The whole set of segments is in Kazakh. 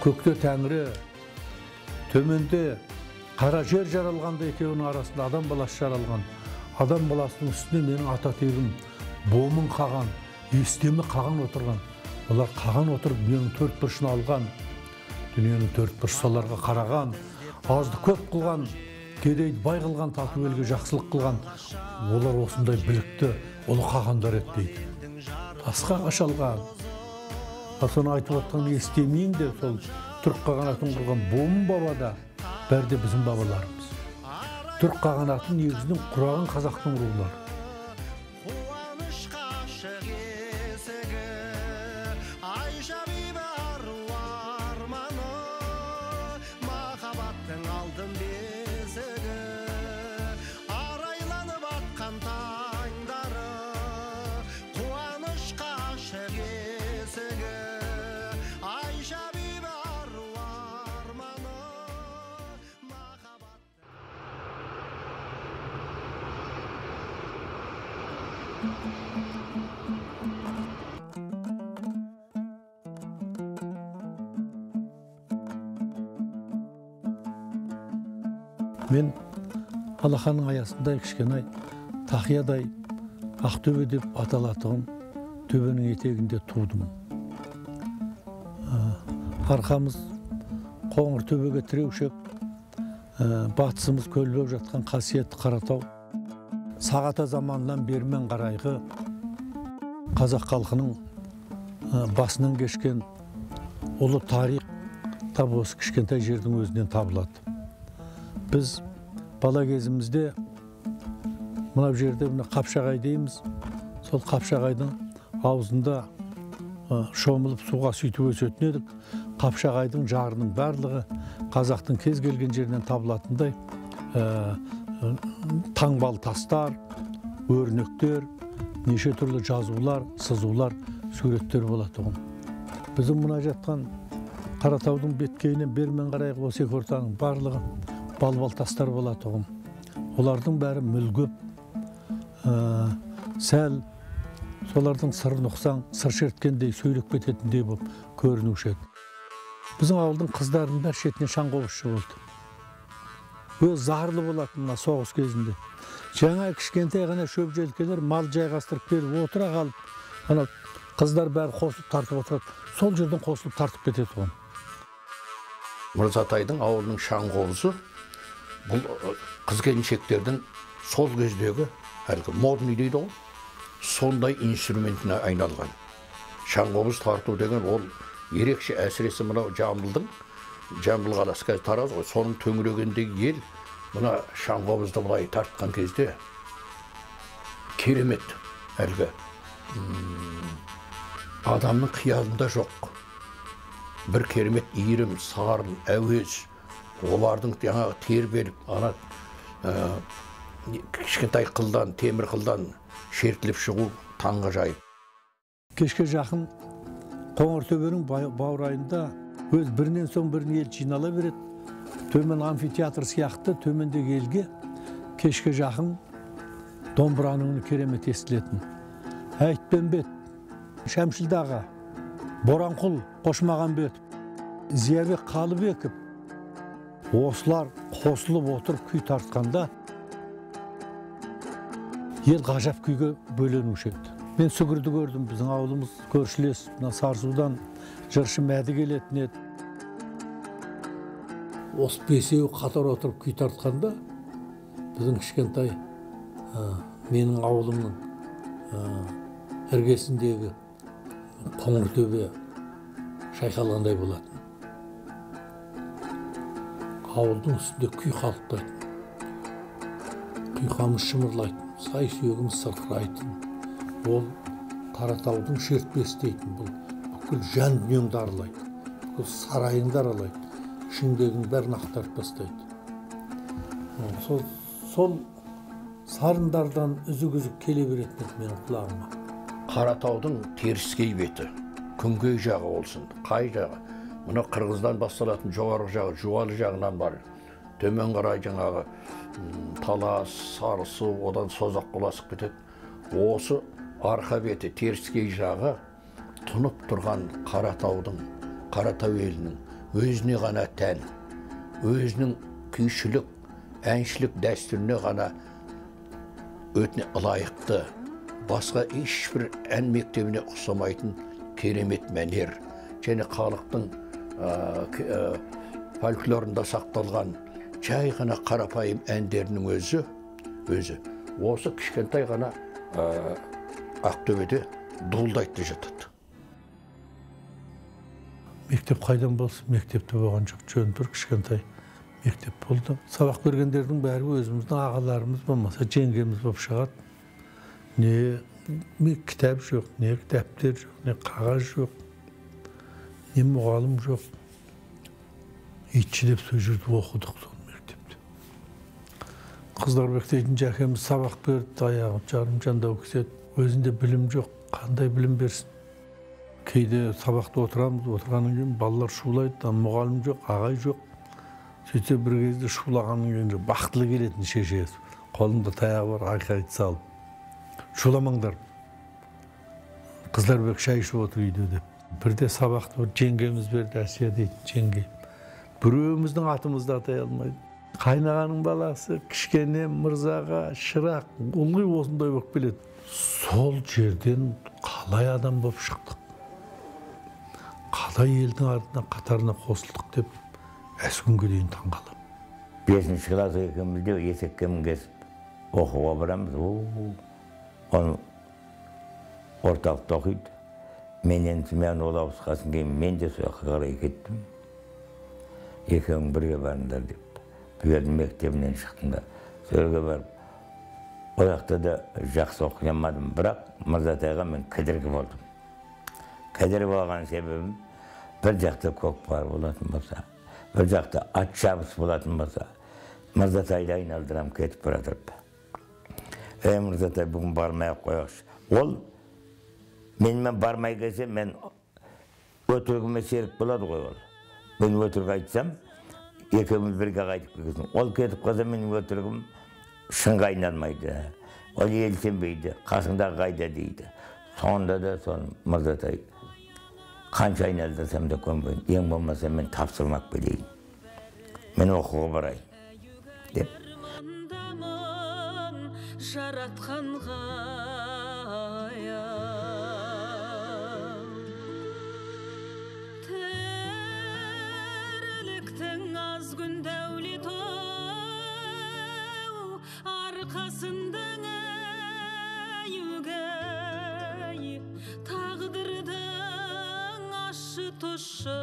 Көкте тәңірі, төменде қара жер жаралғанда екеуінің арасында адам баласы жаралған. Адам баласының үстіне менің ата тегім Бомын қаған, Естемі қаған отырған. Олар қаған отырып дүниенің төрт бұрышын алған, дүниенің төрт бұрышы соларға қараған, азды көп қылған, кедейді бай қылған, тату елге жақсылық қылған. Олар осындай білікті ұлы қағандар еді дейді. Тасқа қашалған. Ал соны айтып отқан Естемин де сол түрік қағанатын құрған Бомын баба да бәрі де біздің бабаларымыз. Түрік қағанатын негізінен құраған қазақтың рулары. Мен алақанның аясындай кішкенай тақиядай Ақтөбе деп аталатұғын төбенің етегінде тудым. Арқамыз қоңыр төбеге тіреушек, батысымыз көлбеп жатқан қасиетті Қаратау. Сағата заманынан бермен қарайғы қазақ халқының басынан кешкен ұлы тарих тап осы кішкентай жердің өзінен табылады. Біз бала кезімізде мына жерде мына Қапшағай дейміз, сол Қапшағайдың аузында шомылып суға сөйтіп өсетін едік. Қапшағайдың жарының барлығы қазақтың кез келген жерінен табылатындай таңбалы тастар, өрнектер, неше түрлі жазулар, сызулар, суреттер болатұғын. Біздің мына жатқан Қаратаудың беткейінен бермен қарайғы осы екі ортаның барлығы балбал тастар болатұғын. Олардың бәрі мүлгіп, сәл солардың сырын ұқсаң, сыр шерткендей, сөйлеп кететіндей болып көрінуші еді. Біздің ауылдың қыздарының бәрі шетінен шаңқобызшы болды. Өз зарлы болатын мына соғыс кезінде. Жаңа кішкентай ғана шөп желкелер мал жайғастырып келіп отыра қалып, ана қыздар бәрі қосылып тартып отырады. Сол жерден қосылып тартып кетеді оны. Мырзатайдың ауылының шаңқобызы бұл қыз келіншектердің сол кездегі әлгі модный дейді ғой, сондай инструментіне айналған. Шаңқобыз тарту деген ол ерекше, әсіресе мынау Жамбылдың, Жамбыл қаласы қазір Тараз ғой, соның төңірегіндегі ел мына шаңқобызды былай тартқан кезде керемет, әлгі адамның қиялында жоқ бір керемет иірім, сарын, әуез, олардың жаңағы тербеліп, ана кішкентай қылдан, темір қылдан шертіліп шығу таңғажайып. Кешке жақын Қоңыртөбенің баурайында өз бірінен соң бірін ел жинала береді. Төмен амфитеатр сияқты төмендегі елге кешке жақын домбыраның үні керемет естілетін. Әйтпенбет, Шәмшілді аға, Боранқұл Қошмағанбетов, Зиябек Қалыбеков, осылар қосылып отырып күй тартқанда ел ғажап күйге бөленуші еді. Мен Сүгірді көрдім, біздің ауылымыз көршілес, мына Сарысудан жыршы Мәді келетін еді. Осы бесеуі қатар отырып күй тартқанда біздің кішкентай менің ауылымның іргесіндегі Қоңыртөбе шайқалғандай болатын. Ауылдың үстінде күй қалықтайтын, құйқамыз шымырлайтын, сай сүйегіміз сырқырайтын. Ол Қаратаудың шертпесі дейтін, бұл бүкіл жан дүниеңді аралайды, бүкіл сарайыңды аралайды, ішіңдегінің бәрін ақтарып тастайды. Сол сарындардан үзік-үзік келе беретін еді менің құлағыма. Қаратаудың теріскей беті, күнгей жағы болсын, қай жағы, мына Қырғыздан басталатын жоғарғы жағы, Жуалы жағынан бар, төмен қарай жаңағы Талас, Сарысу, одан Созаққа ұласып кетеді. Осы арқа беті, теріскей жағы тұнып тұрған Қаратаудың, Қаратау елінің Өзіне ғана тән, өзінің күйшілік, әншілік дәстүріне ғана өтіне ылайықты, басқа ешбір ән мектебіне ұқсамайтын керемет мәнер және халықтың фольклорында сақталған жай ғана қарапайым әндерінің өзі осы кішкентай ғана Ақтөбеде дуылдайды жатады. Мектеп қайдан болсын, мектепте болған жоқ, жөн бір кішкентай мектеп болды. Сабақ бергендердің бәрі өзіміздің ағаларымыз болмаса жеңгеміз болып шығады. Не кітап жоқ, не дәптер жоқ, не қағаз жоқ, не мұғалім жоқ. Итшілеп сол жерде оқыдық сол мектепте. Қыздарбек дейтін жәкеміз сабақ берді, аяғы жарым жандау кісі еді. Өзінде білім жоқ, қандай білім берсін. Кейде сабақта отырамыз, отырғаннан кейін балалар шулайды, мұғалім жоқ, ағай жоқ. Сөйтсе бір кезде шулағаннан кейін бақтылы келетін шешесі, қолында таяғы бар, айқай салып. Шуламаңдар, Қыздарбек шай ішіп отыр үйде деп. Бірде сабақты бір жеңгеміз берді, Әсия дейтін жеңге. Біреуіміздің атымызды атай алмайды. Қайнағаның баласы, кішкене мырзаға, шырақ, ылғи осындай болып келеді. Сол жерден қалай адам болып шықтық, қалай елдің артына қатарына қосылдық деп әз күнге дейін таңғаламын. 5-ші класс екенбізде есекке мінгесіп оқуға барамыз. Оны орталықта оқиды. Мен енді мен ол ауысқасын кейін мен де сол жаққа қарай кеттім. Екеуің бірге барыңдар деп. Бұл жердің мектебінен шықтым да сол жерге барып, ол жақта да жақсы оқи алмадым, бірақ Мырзатайға мен кедергі болдым. Кедергі болған себебім, бір жақта көкпар болатын болса, бір жақта ат шабыс болатын болса, Мырзатайды айналдырам кетіп бара жатып. Ей, Мырзатай, бүгін бармай ақ қояйықшы. Ол менімен бармай келсе, мен өтірігіме серік болады ғой ол. Мен өтірік айтсам, екеуміз бірге қайтып келесің. Ол кетіп қалса, менің өтірігім шынға айналмайды. Ол ел сенбейді, қасыңдағы қайда дейді. Сонда да сол Мырзатай қанша айналдырсам да көнбейді. Ең болмаса мен тапсырмақ білейін. Мен оқуға барайын деп. Жаратқанға тірліктің аз күн дәулет арқасында әйугей тағдырдың ащы тұщы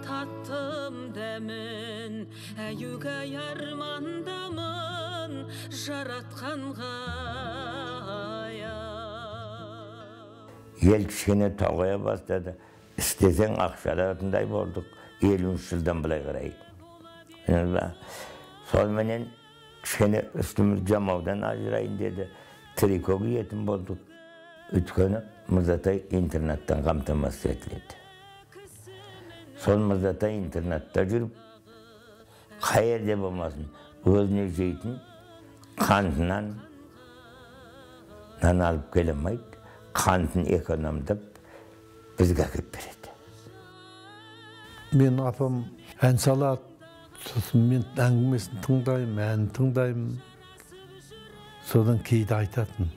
таттым дәмін әйугей армандамын жаратқанға. Ел кішкене тоғая бастады. Істесең ақша алатындай болдық. 53 жылдан былай қарай. Соныменен кішкене үстіміз жамаудан ажырайын деді. Трико киетін болдық. Өйткені Мырзатай интернаттан қамтамасыз етіледі. Сол Мырзатай интернатта жүріп, қай жерде болмасын, өзіне жейтін қантынан нан алып келе алмайды, қантын экономдап бізге әкеліп береді. Мен апам ән салады, сосын мен әңгімесін тыңдаймын, әнін тыңдаймын. Содан кейде айтатын,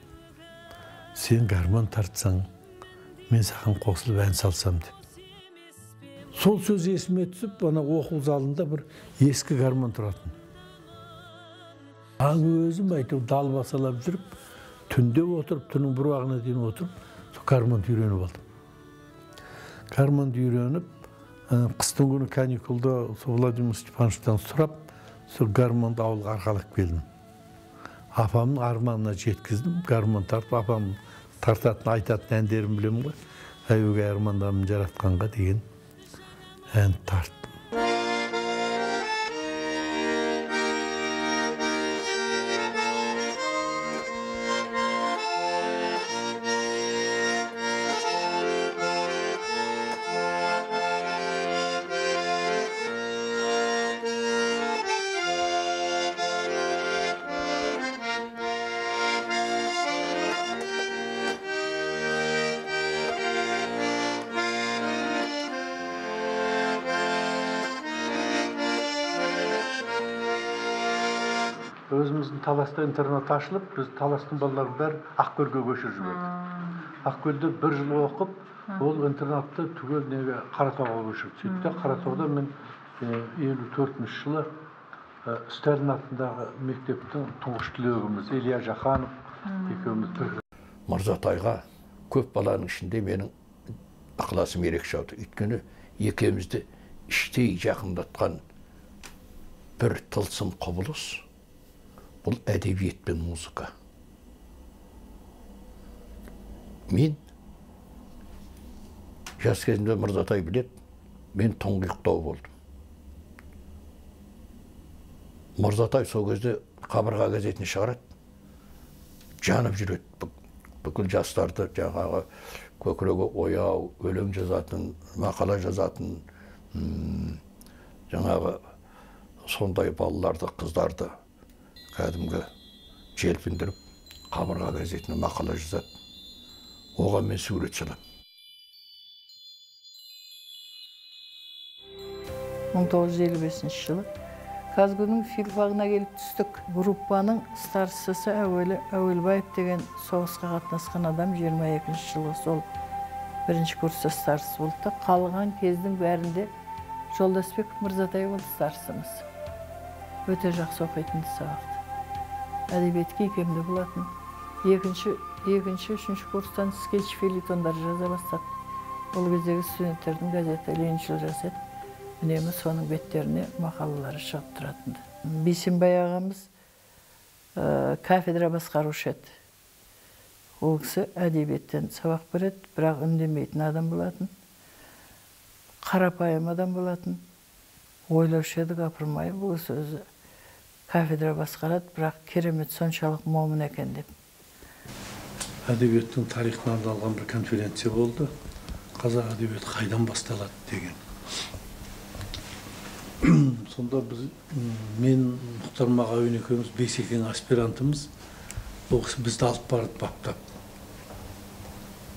сен гармон тартсаң, мен саған қосылып ән салсам деп. Сол сөз есіме түсіп, ана оқу залында бір ескі гармон тұратын. Өзім әйтеуір далбасалап жүріп, түнде отырып, түннің бір уағына дейін отырып, сол гармонды үйреніп алдым. Гармонды үйреніп, қыстың күні каникулда сол Владимир Степановичтан сұрап, сол гармонды ауылға арқалап келдім. Апамның арманына жеткіздім, гармон тартып, апам тартатын, айтатын әндерін білемін ғой. Әуеге армандамын жаратқанға деген ән тарттым. Өзіміздің Таласта интернат ашылып, біз Таластың балаларын бәрін Ақкөлге көшіріп жібердік. Ақкөлде бір жыл оқып, ол интернатты түгел неге Қаратауға көшірді. Сөйтті Қаратауда мен 54 жылы Сталин атындағы мектептің тұңғыш түлегіміз Илья Жаханов екеуміз бір. Мырзатайға көп баланың ішінде менің ықыласым ерекше ауды. Өйткені екеумізді іштей жақындатқан бір тылсым құбылыс бұл әдебиет пен музыка. Мен жас кезімде Мырзатай біледі, мен тұңғиықтау болдым. Мырзатай сол кезде Қабырға газетін шығарады, жанып жүреді. Бүкіл жастарды жаңағы көкірегі ояу, өлең жазатын, мақала жазатын, жаңағы сондай балаларды, қыздарды кәдімгі желпіндіріп Қабырға газетіне мақала жазады. Оған мен сурет саламын. 1955 жылы КазГУ-ның филфагына келіп түстік. Группаның старшысы әуелі Әуелбаев деген соғысқа қатынасқан адам 22 жылы сол бірінші курста старшысы болды. Қалған кездің бәрінде Жолдасбеков Мырзатай болды старшымыз. Өте жақсы оқитын сабақты. Әдебиетке икемді болатын. Екінші, үшінші курстан скетч фельетондар жаза бастады. Ол кездегі студенттердің газеті Лениншіл жас еді. Үнемі соның беттеріне мақалалары шығып тұратын. Бейсенбай ағамыз кафедра басқарушы еді. Ол кісі әдебиеттен сабақ береді, бірақ үндемейтін адам болатын. Қарапайым адам болатын. Ойлаушы едік, апырмай, бұл кісі өзі кафедра басқарады, бірақ керемет соншалық момын екен деп. Әдебиеттің тарихына арналған бір конференция болды. Қазақ әдебиеті қайдан басталады деген. Сонда біз, мен Мұхтар Мағауин екеуміз Бейсекең аспирантымыз, ол кісі бізді алып барды баптап.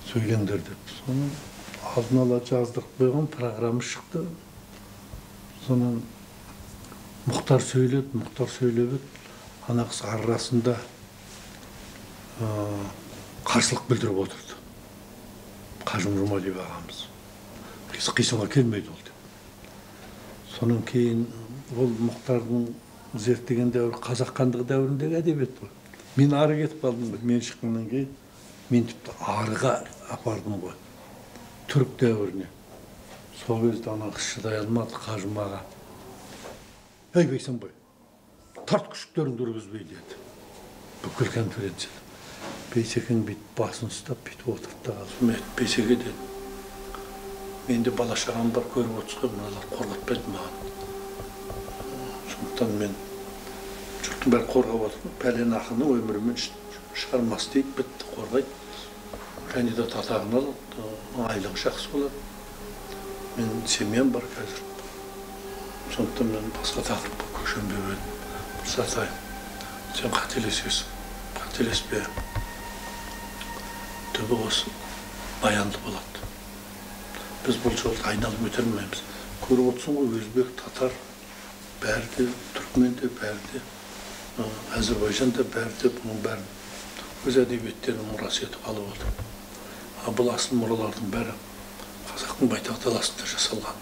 Сөйлеңдер деп. Соны алдын ала жаздырып қойған программа шықты. Сонан Мұхтар сөйледі, Мұхтар сөйлеп еді. Ана қыз арасында қарсылық білдіріп отырды. Қажым Жұмалиев ағамыз. Қисынға келмейді ол деп. Сонан кейін ол Мұхтардың зерттеген дәуірі қазақ хандығы дәуіріндегі әдебиет қой. Мен ары кетіп қалдым ғой. Мен шыққаннан кейін мен тіпті арыға апардым ғой. Түрік дәуіріне. Сол кезде ана қыз шыдай алмады Қажым аға. Ей, Бейсенбай, тарт күшіктеріңді үргізбей деді. Бүкіл конференцияда. Бейсекең бүйтіп басын ұстап бүйтіп отырды да қалды. Бейсеке деді. Менде бала шағам бар, көріп отырсыз ғой, мыналар қорғатпайды маған. Сондықтан мен жұрттың бәрі қорғап отыр. Пәлен ақынның өмірімен шығармасы дейді, бітті, қорғайды. Кандидат атағын алады, айлығы жақсы болады. Мен семьям бар қазір. Сондықтан мен басқа тақырыпқа көшемін деп едім. Мырзатай, сен қателесесің, қателеспе. Түбі осы баянды болады. Біз бұл жолды айналып өте алмаймыз. Көріп отырсың ғой, өзбек, татар, бәрі де, түркмен де, бәрі де, әзірбайжан да, бәрі де бұның бәрін өз әдебиеттерінің мұрасы етіп алып отыр. А бұл асыл мұралардың бәрі қазақтың байтақ даласында жасалған.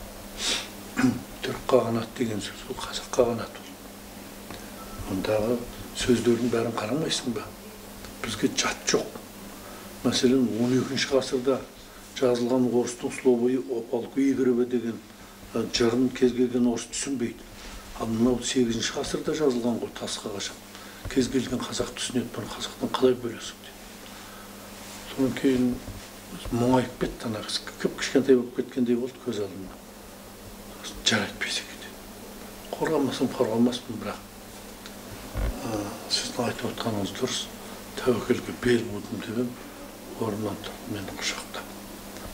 Түрік қағанат деген сөз ол қазақ қағанаты ол. Ондағы сөздердің бәрін қарамайсың ба? Бізге жат жоқ. Мәселен, 12 ғасырда жазылған орыстың Слово о полку Игореве деген жырын кез келген орыс түсінбейді. Ал мынау 8 ғасырда жазылған ғой, тасқа қашап. Кез келген қазақ түсінеді, бұны қазақтан қалай бөлесің деп. Содан кейін мұңайып кетті ана қыз, кіп-кішкентай болып кеткендей болды көз алдымда. Жарайды, Бейсеке деді. Қорғамасам қорғамаспын, бірақ сіздің айтып отқаныңыз дұрыс, тәуекелге бел будым деп едім, орнымнан тұрып мені құшақтап.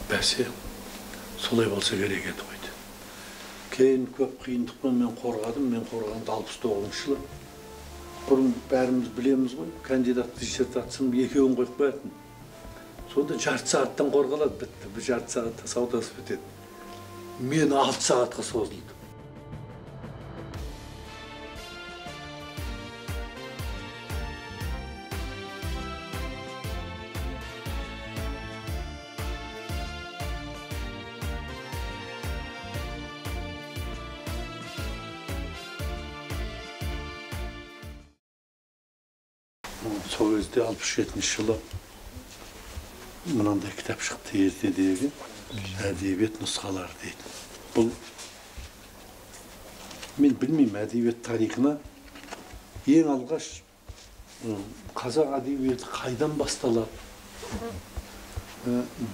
Бәсе, солай болса керек еді ғой деді. Кейін көп қиындықпен мен қорғадым, мен қорғағанда 69 жылы. Бұрын бәріміз білеміз ғой, кандидат диссертацияның екеуін қойып қоятын. Сонда жарты сағаттан қорғалады, бітті. Бір жарты сағатта саудасы бітеді. Мен 6 сағатқа созылды. Сол кезде 67 жылы мынандай кітап шықты, ертедегі әдебиет нұсқалары дейді. Бұл мен білмеймін, әдебиет тарихына ең алғаш қазақ әдебиеті қайдан басталады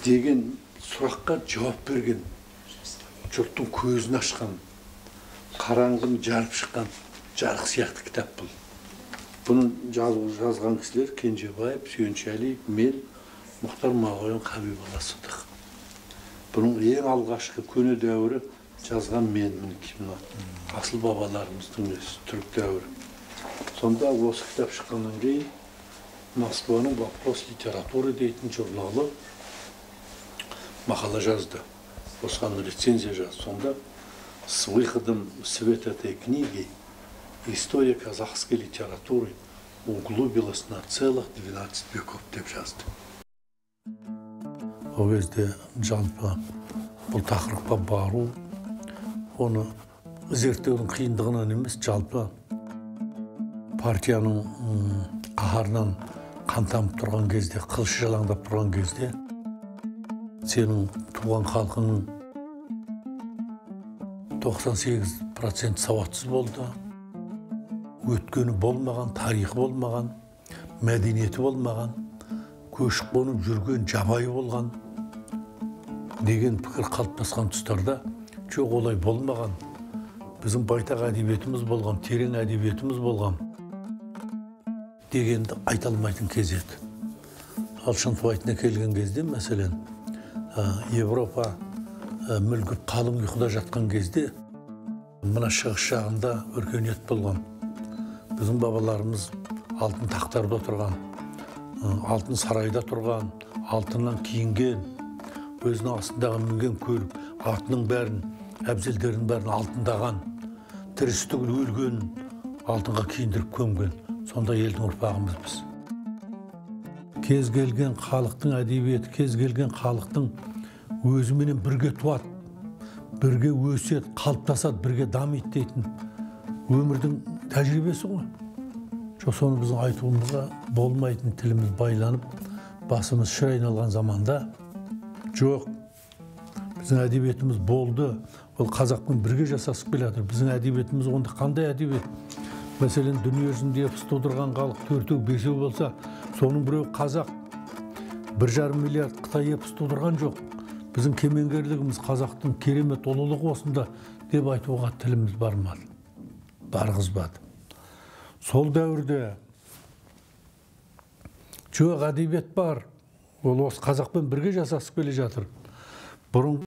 деген сұраққа жауап берген, жұрттың көзін ашқан, қараңғыны жарып шыққан жарық сияқты кітап бұл. Бұны жазған кісілер Кенжебаев, Сүйіншәлиев, мен, Мұхтар Мағауин, Қабиболла Сыдық. Бұның ең алғашқы көне дәуірі жазған мен, мінекей мына асыл бабаларымыздың өзі, түрік дәуірі. Сонда осы кітап шыққаннан кейін Москваның «Вопрос литературы» дейтін журналы мақала жазды, осыған рецензия жазды. Сонда с выходом в свет этой книги история казахской литературы углубилась на целых 12 веков деп жазды. Ол кезде жалпы бұл тақырыпқа бару, оны зерттеудің қиындығынан емес, жалпы партияның қаһарынан қан тамып тұрған кезде, қылышы жалаңдап тұрған кезде, сенің туған халқыңның 98% сауатсыз болды, өткені болмаған, тарихы болмаған, мәдениеті болмаған, көшіп қонып жүрген жабайы болған деген пікір қалыптасқан тұстарда, жоқ, олай болмаған, біздің байтақ әдебиетіміз болған, терең әдебиетіміз болған дегенді айта алмайтын кез еді. Ал шынтуайтына келген кезде, мәселен, Европа мүлгіп қалың ұйқыда жатқан кезде, мына шығыс жағында өркениет болған. Біздің бабаларымыз алтын тақтарда отырған, алтын сарайда тұрған, алтыннан киінген, өзінің астындағы мінген көлік, атының бәрін, әбзелдерінің бәрін алтындаған, тірісі түгіл өлген алтынға киіндіріп көмген. Сондай елдің ұрпағымыз біз. Кез келген халықтың әдебиеті, кез келген халықтың өзіменен бірге туады, бірге өседі, қалыптасады, бірге дамиды дейтін өмірдің тәжірибесі ғой. Жоқ, соны біздің айтуымызға болмайтын, тіліміз байланып, басымыз шыр айналған заманда, жоқ, біздің әдебиетіміз болды, ол қазақпен бірге жасасып келе жатыр. Біздің әдебиетіміз онда қандай әдебиет? Мәселен, дүние жүзінде эпос тудырған халық 4-5 болса, соның біреуі қазақ. 1,5 миллиард қытай эпос тудырған жоқ. Біздің кемеңгерлігіміз, қазақтың керемет ұлылығы осында деп айтуға тіліміз бармады, барғызбады. Сол дәуірде жоқ, әдебиет бар, ол осы қазақпен бірге жасасып келе жатыр. Бұрын